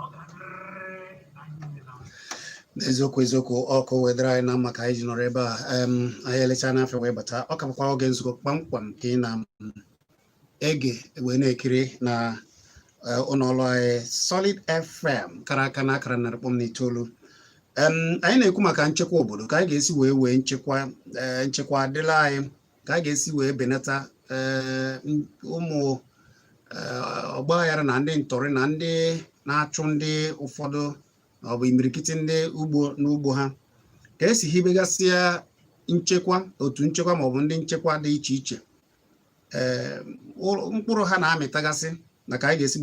Ọ ga-adịrịrị anyị niile na mma. N'eziokwu, eziokwu, ọkụ wedara anyị na mma ka anyị ji nọrọ ebe a. Anyị elechaa n'afọ wee bata. Ọ ka bụkwa oge nzukọ kpamkpam ka ị na-ege wee na-ekiri na ụlọ ọrụ anyị, Solid FM, kara aka na akara 100.9. Anyị na-ekwu maka nchekwa obodo, ka anyị ga-esi wee wee nchekwa, nchekwa adịla anyị, ka a ga-esi wee benata ụmụ ọgba aghara na ndị ntọrị na ndị na-achụ ndị ụfọdụ, ọ bụ imirikiti ndị ugbo n'ugbo ha, ka esi hibegasịa nchekwa, otu nchekwa maọbụ ndị nchekwa dị iche iche, ee, mkpụrụ ha na-amịtagasị, na ka anyị ga-esi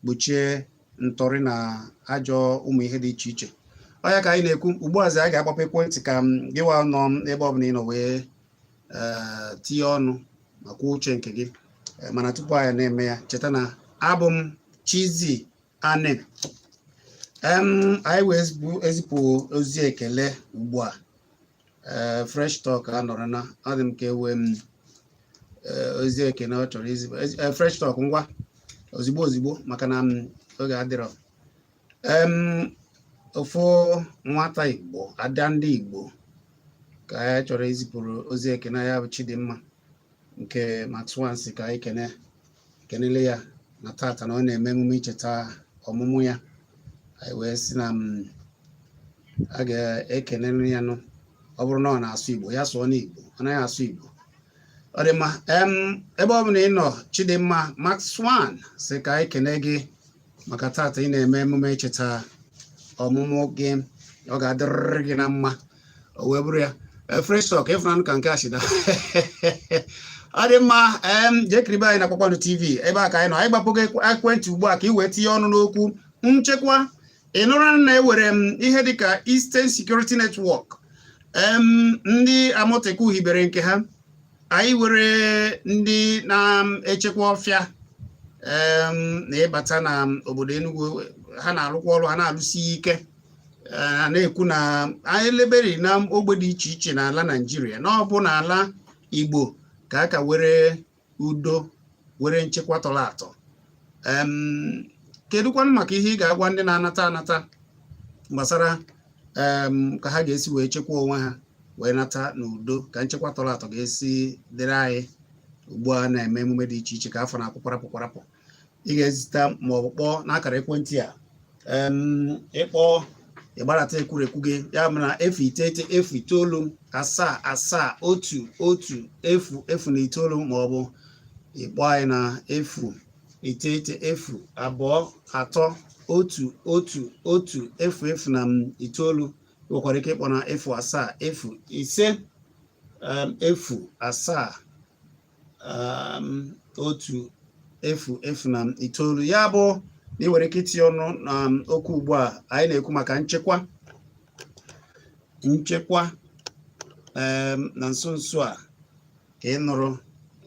gbochie ntọrị na ajọ ụmụ ihe dị iche iche. Ọ ya ka anyị na-ekwu ugbu a. Anyị ga-agbapụ ekwentị ka gịwa nọ ebe ọbụla ị nọ wee tinye ọnụ ma kwuo uche nke gị. Mana tupu anyị na-eme ya, cheta na abụ m Chizzy Ani. Anyị wee ezipụ ozi ekele ugbu a. Ee, Fresh Talk anọrọ na ọ dị m ka ewe m ozi ekele ọ chọrọ izipụ. Fresh Talk, ngwa, ozigbo ozigbo, maka na oge adịrọ. Ofu nwata Igbo, ada ndị Igbo, ka anyị chọrọ izipụrụ ozi ekene. Ya bụ Chidimma nke Max One si ka anyị kene kenele ya na tata na ọ na-eme emume icheta ọmụmụ ya. Anyị wee sị na a ga-ekenere ya nụ. Ọ bụrụ na ọ na-asụ Igbo, ya sụọ n'Igbo. Ọ naghị asụ Igbo, ọ dị mma. Ebe ọ bụla ị nọ, Chidimma Max One si ka anyị kene gị maka tata ị na-eme emume icheta ọmụmụ gị. Ọ ga-adịrịrị gị na mma. O wee bụrụ ya. Fresh Talk, ịfụnanụ ka nke a shida. Ọ dị mma. Jee kiribe anyị na Kpakpando TV. Ebe a ka anyị nọ. Anyị gbapụgo ekwentị ugbu a ka ị wee tinye ọnụ n'okwu nchekwa. Ị nụrụ na ewere m ihe dịka Eastern Security Network, ndị Amotekun hibere nke ha. Anyị were ndị na-echekwa ọfịa na ịbata na obodo Enugu, ha na-arụkwa ọrụ ha na-alụsi ike. Na-ekwu na anyị leberi na ogbe dị iche iche n'ala Naịjirịa, na ọ bụ n'ala Igbo ka a ka were udo, were nchekwa tọrọ atọ. Kedụkwanụ maka ihe ị ga-agwa ndị na-anata anata gbasara ka ha ga-esi wee chekwa onwe ha wee nata n'udo, ka nchekwa tọrọ atọ ga-esi dịrị anyị ugbu a na-eme emume dị iche iche ka afọ na-akwụ kwarapụ kwarapụ? Ị ga-ezite ma ọ bụ kpọọ n'akara ekwentị a. Ịkpọ, ịgbarata ekwurekwu gị, ya bụ na 0 9 0 9 7 7 1 1 0 0 na 9, ma ọ bụ ịkpọ anyị na 0 9 0 2 3 1 1 1 0 0 na 9. Ị nwekwara ike ịkpọ na 0 7 0 5 0 7 1 0 0 na 9. Ya bụ na ị nwere ike itinye ọnụ na okwu ugbu a anyị na-ekwu maka nchekwa. Nchekwa, na nso nso a ka ị nụrụ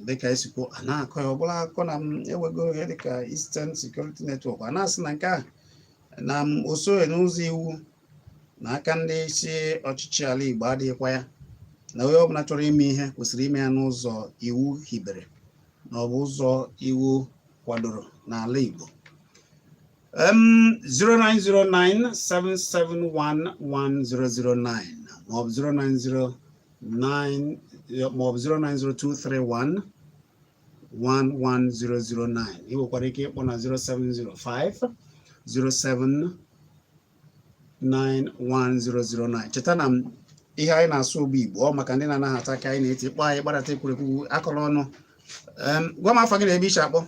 dịka esikwu a na-akọ ya, ọbụla akụkọ na m ewego ihe dịka Eastern Security Network, a na-asị na nke a na m o soghị n'ụzọ iwu, na aka ndị isi ọchịchị ala Igbo adịghịkwa ya, na onye ọbụla chọrọ ime ihe kwesịrị ime ya n'ụzọ iwu hibere na ọ bụ ụzọ iwu kwadoro n'ala Igbo. 09097711009 maọbụ 0909 maọbụ 0902311 11009. Ị nwekwara ike ịkpọ na 0705 07 91009. Cheta na ihe anyị na-asụ bụ Igbo, ọ maka ndị na-anaghị ata aka anyị na-eti. Kpọọ anyị, gbadata ekwurekwu, akọrọ ọnụ. Gwa m afa gị na ebe i si akpọ.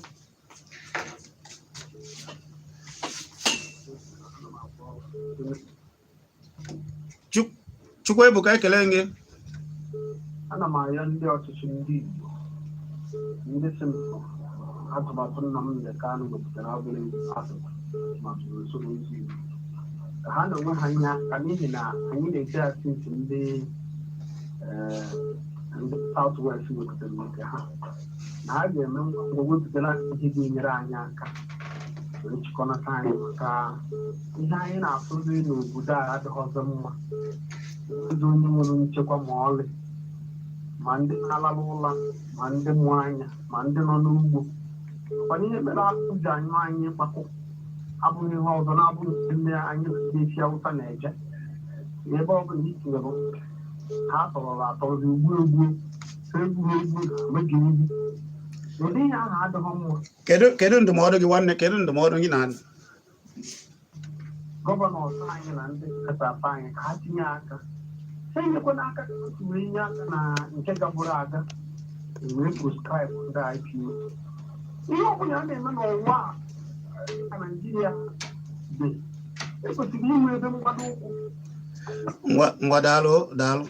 Chukwuebuka, ekele gị. Ana m arịọ ndị ọchịchị ndị Igbo, ndị si m atụmatụ Nnamdi Kanu wepụtara abụrụ atụmatụ usoro ozi Igbo, ka ha na onwe ha nye aka, n'ihi na anyị na-eche ya since ndị South West wepụtara nke ha, na ha ga-eme ngwa ngwa wepụtara ihe ga-enyere anyị aka wee chịkọnata anyị, maka ihe anyị na-afụzi n'obodo a adịghịzị mma. Ndị onye nwere nchekwa ma ọlị, ma ndị na-alalụ ụla, ma ndị mụ anya, ma ndị nọ n'ugbo, kwana ihe mere akụ ji anyụ anyị kpakụ. Abụghị ihe ọzọ na-abụghị ndị anyị na ndị isi Awụsa na-eje. Ebe ọ bụla i tinyere, ha tọrọ atọrọ ugbu egbuo, ha egbughị egbu, mebiri ibu. Ụdị ihe ahụ adịghị mma. Kedu ndụmọdụ gị, nwanne? Kedu ndụmọdụ gị na Governor anyị na ndị kasapụ anyị ka ha tinye aka, ha enyekwana aka ka ha si wee nye aka na nke gaburu aga wee proscribe ndị IPOB. Ihe ọbụla a na-eme n'ụwa a na Naijiria dị, ekwesịrị inwe ebe mgbado ụkwụ. Ngwa ngwa, daalụ, daalụ,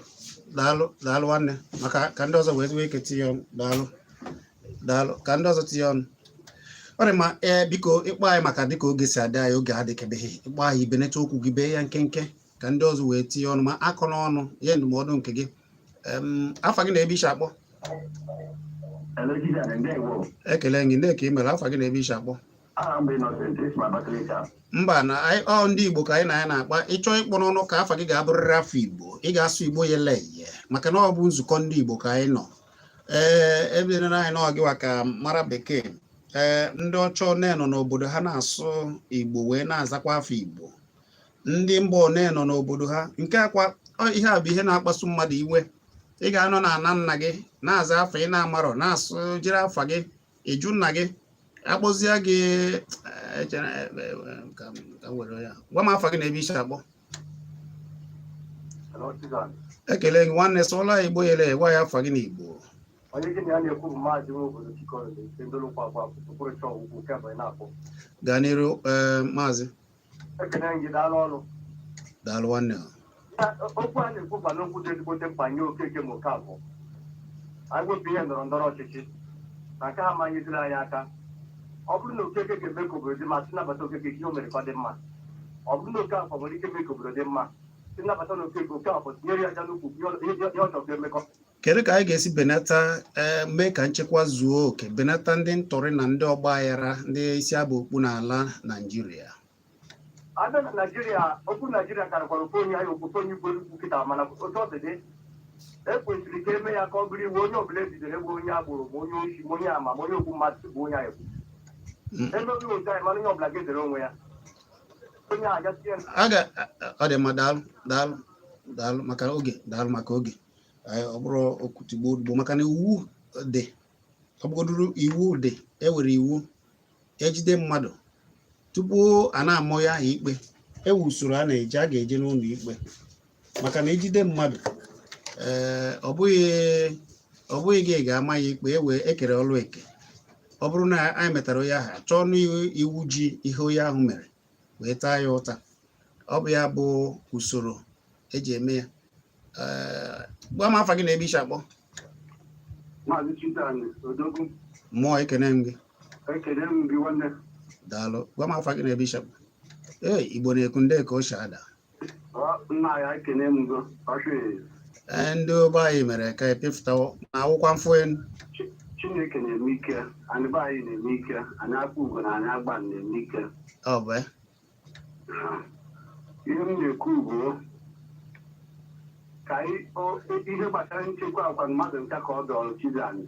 daalụ, daalụ nwanne, maka ka ndị ọzọ wee ike tinye ọnụ. Daalụ, daalụ, ka ndị ọzọ tinye ọnụ. Ọ dị mma. Ee, biko, ịkpọ anyị maka dịka oge si adị anyị, oge adịkebeghị. Ịkpọ anyị, ibeneta okwu gị, bee ya nkenke ka ndị ọzọ wee tinye ọnụ ma akọ n'ọnụ ihe ndụmọdụ nke gị. Afa gị na ebe isi akpọ? Hello, Chidiana, ndewo. Ekele gị. Ndị ka ị mere? Afa gị na ebe isi akpọ? Aha m bụ Innocent, esi m Abakaliki a. Mba, na anyị ọ ndị Igbo ka anyị na ya na-akpa. Ịchọọ ịkpọ n'ọnụ ka afa gị ga-abụrịrị afọ Igbo. Ị ga-asụ Igbo yele eye, maka na ọ bụ nzukọ ndị Igbo ka anyị nọ. Ee, ebidola anyị na ọgịwa ka mara bekee. Ee, ndị ọchọ na-enọ n'obodo ha na-asụ Igbo wee na-azakwa afọ Igbo. Ndị mba one nọ n'obodo ha nke akwa ihe a bụ ihe na-akpasu mmadụ iwe. Ị ga-anọ na ana nna gị na-aza afa ị na-amarọ, na-asụ jiri afa gị ịjụ nna gị akpọzie gị. Echere ka m were ya. Gwa m afa gị na ebe isi akpọ. Hello, Chidiana. Ekele gị, nwanne. Sụọla Igbo yele, gwa ya afa gị n'Igbo. Onye gị na ya na-ekwu bụ Maazị Nwobodo Chikọrọ nke Ndolokwu Agba Okpukperechi Ọgwụgwụ nke Ebonyi na-akpọ. Gaa n'iru, ee, maazị. Ekene gị, daalụ ọrụ. Daalụ, nwanne. Ya, okwu a na-ekwu ba n'okwu dị ezigbote mkpa nye Okeke ma Okafọ. Anyị wepụ ihe ndọrọ ndọrọ ọchịchị na nke ha manyeziri anyị aka. Ọ bụrụ na Okeke ga-eme ka obodo dị mma, sị nabata Okeke, ihe o mere ka ọ dị mma. Ọ bụrụ na Okafọ nwere ike ime ka obodo dị mma, sị nabata na Okeke, Okafọ tinyere ya aja n'ukwu, ihe ọ chọrọ ka emekọ. Kedu ka anyị ga-esi benata, ee, mee ka nchekwa zuo oke, benata ndị ntọrị na ndị ọgba aghara, ndị isi abụ okpu n'ala Naijiria? Abịa na Naijiria, okwu Naijiria karịkwara ofu onye anyị okwufe onye igbo ukwu kịta, mana otu ọ dị dị, e kwesịrị ka eme ya ka ọ bụrụ iwu: onye ọbụla ejidere egbe, onye agboro, ma onye oshi, ma onye ama, ma onye okwu mmadụ bụ onye anyị ekwu emeghị otu anyị mana onye ọbụla ga-ezere onwe ya, onye aja tinye. A ga ọ dị mma. Daalụ, daalụ, daalụ maka oge, daalụ maka oge. Ọ bụrụ okwutigbo ugbo, maka na iwu dị, ọ bụgoduru iwu dị, e were iwu ejide mmadụ tupu a na-amụ ya ikpe, ewu usoro a na-eji a ga-eje n'ụlọ ikpe, maka na ejide mmadụ, ee, ọ bụghị gị ga-ama ya ikpe. Ewe ekere ọlụ eke. Ọ bụrụ na anyị metara onye ahụ, achọọ n'iwu ji ihe onye ahụ mere wee taa ya ụta. Ọ bụ ya bụ usoro eji eme ya. Ee, gwa m afa gị na ebe isi akpọ. Maazị Chidani Odogwu. Mmụọ, ekene m gị. Ekele m gị, nwanne. Daalụ. Gwa m afa gị na ebe isi akpọ. Ee, Igbo na-ekwu ndị ka o si ada. Ọ, nna ya, ekene m gị ọchị. Ee, ndị obe anyị mere ka epefụtawo na akwụkwọ mfụ enu. Chineke na-eme ike anyị, be anyị na-eme ike anyị, akpa ugo na anyị agba na-eme ike. Ọ bụ ya. Ihe m na-ekwu bụ ka anyị ihe gbasara nchekwa akwa mmadụ nta ka ọ dọrọ Chidani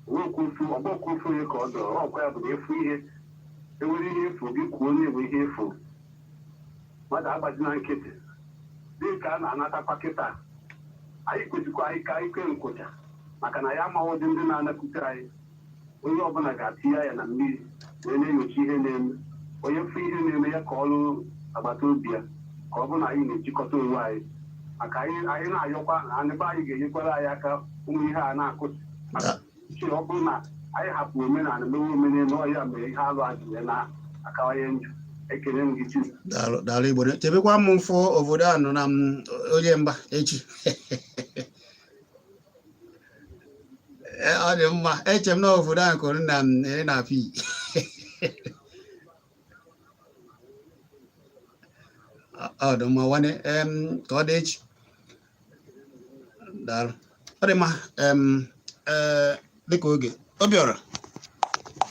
ọgbọkwu ofu onye ka ọ dọrọ ọkwa ya bụ na efu ihe enwere ihe efu gị kwuo onye bụ ihe efu mmadụ agbazina nkịtị dị ka a na-anatakwa kịta. Anyị kwesịkwa anyị ka anyị kee nkwụcha, maka na ya amaghị ụdị ndị na-anakwute anyị. Onye ọbụla ga-atinye ya na mmiri wee na-enyocha ihe na-eme. Onye fụ ihe na-eme ya ka ọrụ agbata obi ya, ka ọ bụrụ na anyị na-ejikọta onwe anyị, maka anyị na-ayọkwa na ndị be anyị ga-enyekwara anyị aka ụmụ ihe a na-akụsi. Maka chi, ọ bụrụ na anyị hapụ omenala mewe omenala ọhịa mere ihe alụ a ji wee na-akawanye njọ. Ekele m gị, Chi. Daalụ, daalụ. Igbo chebekwa m mfụ obodo a nọ na m onye mba echi. Ee, ọ dị mma. Eche m na obodo ahụ kụrụ nna m ere na api. Ọ dị mma, nwanne. Ka ọ dị echi. Daalụ, ọ dị mma. Ee, dịka oge Obiọra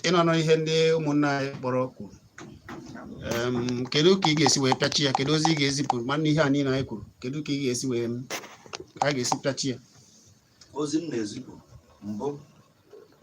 ịnọ n'ihe ndị ụmụnna anyị kpọrọ kwuru, kedu ka ị ga-esi wee pịachi ya? Kedu ozi ị ga-ezipụ ma ihe a niile anyị kwuru? Kedu ka ị ga-esi wee ka a ga-esi pịachi ya? Ozi m na-ezipụ mbụ